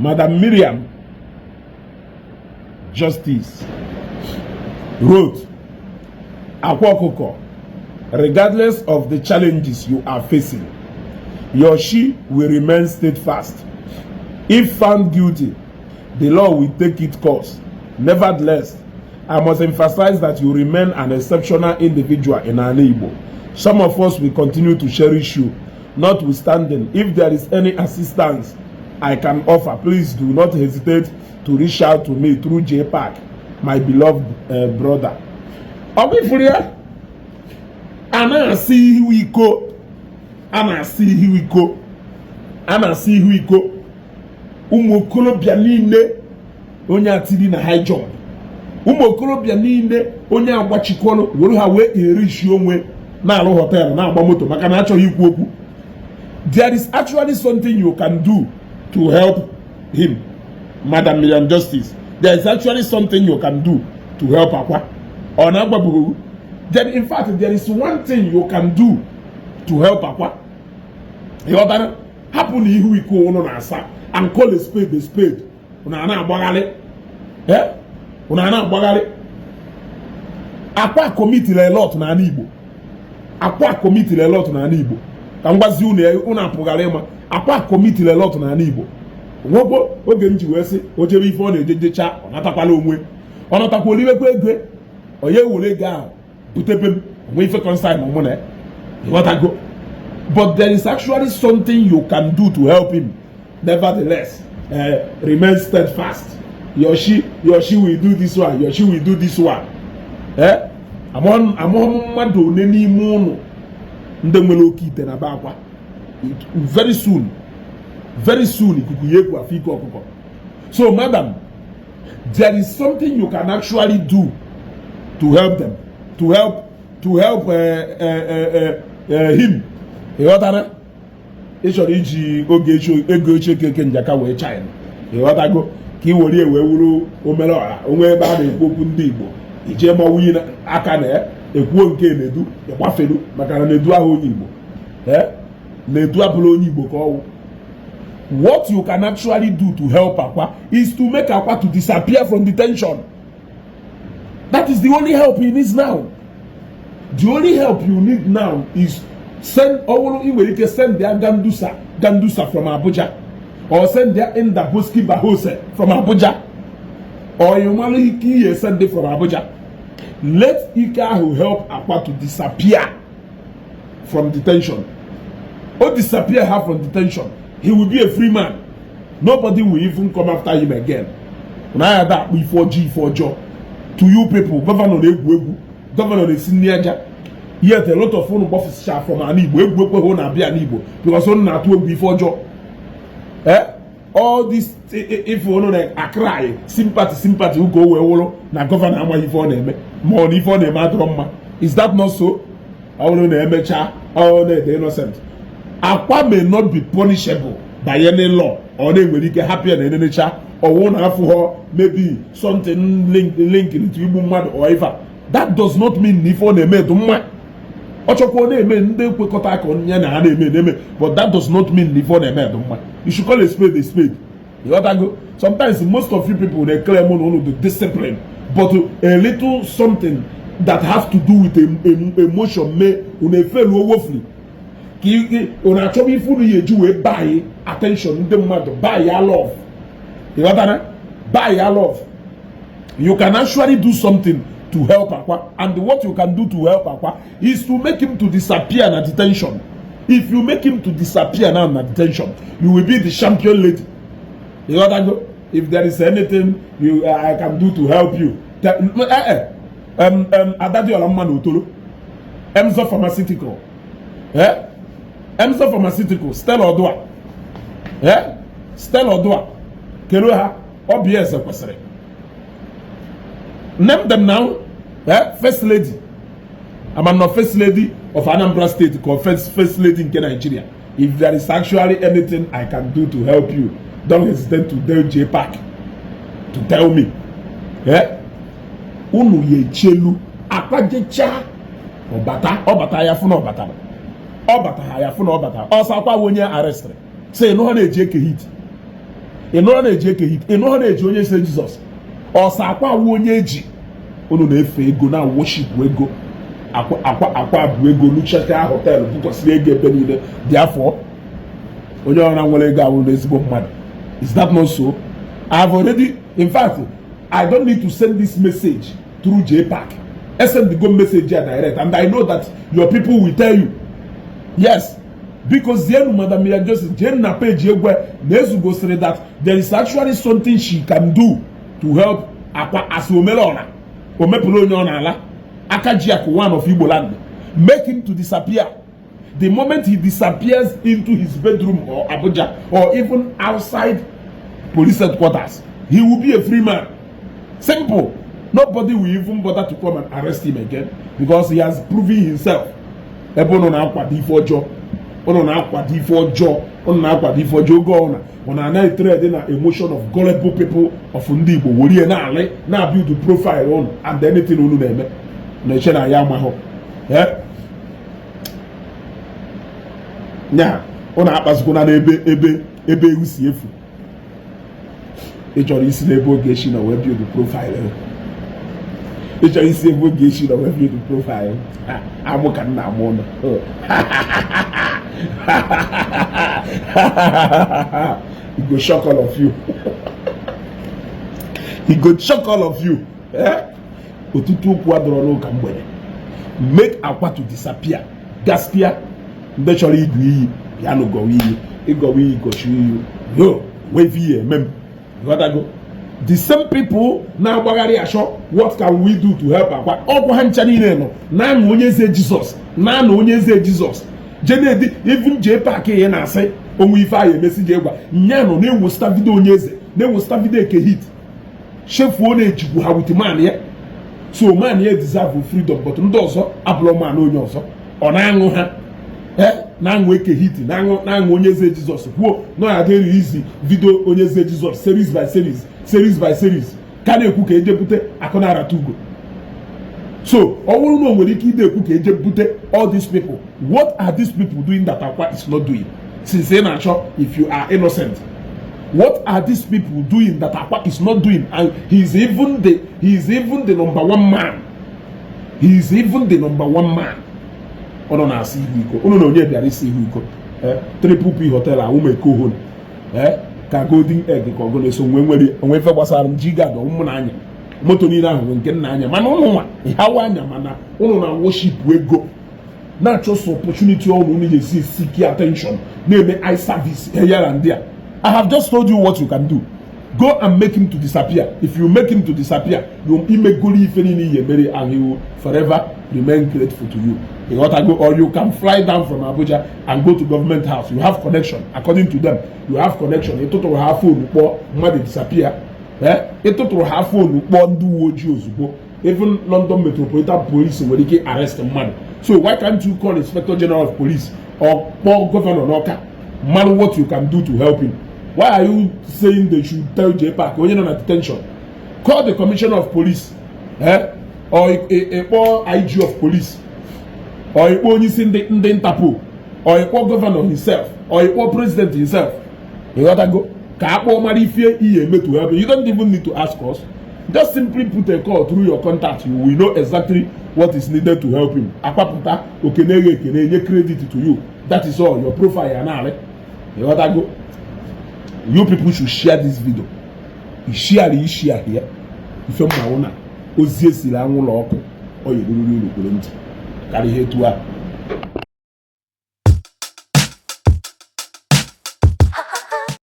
Madam Miriam Justice wrote, "Akwa Okuko, regardless of the challenges you are facing, your she will remain steadfast. If found guilty, the law will take its course. Nevertheless, I must emphasize that you remain an exceptional individual in Ana Igbo. Some of us will continue to cherish you. Notwithstanding, if there is any assistance I can offer, please do not hesitate to reach out to me through JPAC, my beloved brother." Ọ bụ ifuru ya a na-asị ihu iko, a na-asị ihu iko, a na-asị ihu iko. Ụmụ okorobịa niile onye atiri na high jump, ụmụ okorobịa niile onye agbachikọrọ were ha wee erishi onwe, na-alụ hotel, na-agba moto, maka na achọghị ikwu okwu. There is actually something you can do to help him, Madam Miriam Justice. There is actually something you can do to help Akwa. Ọ na-agbabughi there. In fact, there is one thing you can do to help Akwa. Ịghọtara? Hapụ na ihu iko ụnụ na-asa and call a spade a spade. Ụnụ a na-agbagharị, eh, ụnụ a na-agbagharị. Akwa committed a lot n'ala Igbo. Akwa committed a lot n'ala Igbo. Ka m gwazi unu, unu apụghara ịma Akwa committed a lot n'ala Igbo. Nwekwo oge m ji wee sị o jebe ife ọ na-eje jecha, ọ natakwala onwe, ọ natakwa oliwekwa ego, onye were ego ahụ butebe m onwe ife concern mụ na ya. Ịghọtago? But there is actually something you can do to help him. Nevertheless, remain steadfast. Your she will do this one, your she will do this one. Eh, amụọ mmadụ one n'ime ụnụ ndị nwere oke ite na be Akwa. Very soon, very soon, ikuku ya ekwu afọ ike ọkụkọ. So madam, there is something you can actually do to help them, to help him. Ịghọtara? Ị chọrọ iji oge ego echi ekeke njaka wee china, ịghọtago, ka ị were wee wuru omere ọha onwe ebe a na-ekwu okwu ndị Igbo, ijee mawunye aka na ekwuo nke Nedu, ịgbafelu, maka na Nedu ahụ onye Igbo, Nedu abụrụ onye Igbo ka ọwụ. What you can actually do to help Akwa is to make Akwa to disappear from detention. That is the only help he needs now. The only help you need now is send, ọ bụrụ ị nwere ike, send their Gandusa Gandusa from Abuja, or send their Indaboski Bahose from Abuja, or you nwere ike ihe send it from Abuja. Let ike ahụ help Akwa to disappear from detention. O disappear her from detention, he will be a free man. Nobody will even come after him again. Na ya da akpọ ife ọjọọ, ife ọjọọ to you people. Governor na-egwu egwu, governor na-esi nri aja, yet a lot of unu gbafụsicha from ala Igbo. Egwu ekweghị na-abịa n'Igbo because unu na-atụ egwu ife ọjọọ. Eh, all this ife unu na-akrai sympathy, sympathy ụka, o wee wụrụ na governor amaghị ife ọ na-eme, ma ọ na ife ọ na-eme adịrọ mma. Is that not so? Ọ bụrụ na emechaa, ọ na-ede innocent. Akwa may not be punishable by any law. Ọ na-enwere ike hapụ ya na enenecha ọwụ na afụghọ maybe something link to igbu mmadụ or ife a. That does not mean na ife ọ na-eme dị mma. Ọ chọkwa ọ na-eme, ndị ekwekọta ka onye na ha na-eme, but that does not mean na ife ọ na-eme dị mma. You should call a spade a spade. Ịghọtago? Sometimes most of you people dey claim unu unu the discipline, but a little something that has to do with emotion mee unu efelu owofuli ka unu achọba ife unu ya eji wee buy attention ndị mmadụ, buy ya love. Ịghọtara? Buy ya love. You can actually do something to help Akwa, and what you can do to help Akwa is to make him to disappear na detention. If you make him to disappear now na detention, you will be the champion lady. Ịghọtago? If there is anything I can do to help you, Adadiola mma na otoro Emzo Pharmaceutical, eh? Emzo Pharmaceutical, Stella Odua, eh? Stella Odua kelo ha ọbịa eze kwesịrị. Name them now. Eh? First lady, I'm not first lady of Anambra State ka first lady nke Nigeria. If there is actually anything I can do to help you, don't hesitate to tell JPAC to tell me. Eh? Unu ya echelu akwajecha ọbata, ọbata ya fụ na ọbatara, ọbata ha ya fụ na ọbata ọsọ. Akwa onye arrestịrị si nụ ha na-eji eke hit. Ị nụrụ na-eji Eke Hit, ị nụrụ na-eji Onye Eze Jizọs, ọsọ Akwa awụ onye eji. Unu na-efe ego, na worship ego. Akwa, Akwa, Akwa bụ ego luchaka hotel bukwasịrị ego ebe niile dị afọ. Onye ọra nwere ego awụ n'ezigbo mmadụ. Is that not so? I have already, in fact, I don't need to send this message through JPAC. I send the go message here direct, and I know that your people will tell you yes, because zienu Madam Miriam Joseph jee na page egwe na ezugosiri that there is actually something she can do to help Akwa as omelora omepụrụ onye ọ na-ala aka ji akụ one of Igbo land. Make him to disappear. The moment he disappears into his bedroom or Abuja or even outside police headquarters, he will be a free man. Simple. Nobody will even bother to come and arrest him again because he has proven himself. Ebe unu na-akwado ife ọjọọ, unu na-akwado ife ọjọọ, unu na-akwado ife ọjọọ oge ọbụla ọ na-ana trade na emotion of gullible people of ndị Igbo werie na-alị na build profile unu and anything unu na-eme na-eche na ya amahụ. Nya unu akpazikwana n'ebe ebe ebe ewu si efu. Ị chọrọ isi n'ebe Ogechi nọ wee build profile, ị chọrọ isi ebe Ogechi nọ wee build profile. Amụ ka nna amụ ụlọ. He go shock all of you. He go shock all of you. Eh? Otutu okwu adọrọ n'ụka mgbede. Make Akwa to disappear. Gaspia ndị chọrọ ịgụ iyi bịanụ gọwa iyi, ịgọwa iyi, gọchi iyi yo wee ihe eme m. Ghọtago? The same people na-agbagharị achọ what can we do to help Akwa, ọkwa ha ncha niile nọ na-anụ Onye Eze Jizọs, na-anụ Onye Eze Jizọs jenedi. Even JPAC ya na-asị onwe ife ahụ emesi je gwa nya nọ na-ewosita video Onye Eze, na-ewosita video Eke Hit, chefuo na-ejikwu ha with man ya. So man ya deserve freedom, but ndị ọzọ abụrụ man onye ọzọ ọ na-aṅụ ha, na-aṅụ Eke Hit, na-aṅụ Onye Eze Jizọs. Kwuo na ya dịrị izi video Onye Eze Jizọs series by series, series by series, ka na-ekwu ka eje bute akụ na arata ugo. So ọ bụrụ na o nwere ike ide ekwu ka eje bute all these people, what are these people doing that Akwa is not doing? Since ị na-achọ, if you are innocent, what are these people doing that Akwa is not doing? And he is even the number one man. He is even the number one man. Ọ nọ na-asa ihu iko unu na onye bịara isi ihu iko. Triple P Hotel ahụ ụmụ ekohon ka Golden Egg ka ọgụ na-eso nwe nwere onwe ife gbasara m ji gad ụmụ na anya moto niile ahụ nke nna anya, mana ụnụ nwa ịhawa anya, mana ụnụ na worship ego na-achọsọ opportunity ọnụ unu ga-esi seek attention, na-eme eye service here and there. I have just told you what you can do. Go and make him to disappear. If you make him to disappear, you imegoro ife niile ihe mere and he will forever remain grateful to you. Ịghọtago? Or you can fly down from Abuja and go to government house. You have connection. According to them, you have connection. Ịtụtụrụ ha phone kpọọ mmadụ disappear. Ịtụtụrụ ha phone kpọọ ndị uwe ojii ozugbo. Even London Metropolitan Police nwere ike arrest mmadụ. So why can't you call Inspector General of Police or kpọọ governor n'Ọka, mmadụ, what you can do to help him? Why are you saying they should tell JPAC onye nọ na detention? Call the commissioner of police, or ịkpọ IG of police, or ịkpọ onye isi ndị Interpol, or ịkpọ governor himself, or ịkpọ president himself. Ịghọtago? Ka akpọ mara ife ihe eme to help you. You don't even need to ask us. Just simply put a call through your contact. You will know exactly what is needed to help him. Akwapụta okene eghe ekene nye credit to you. That is all. Your profile ya na-arị. Ịghọtago? You people should share this video. Share, ishare here. Ife mmanwụ na ozi esiri anwụlọ ọkụ ọ ya eruriri uru kwere ntị karịa ihe etu a.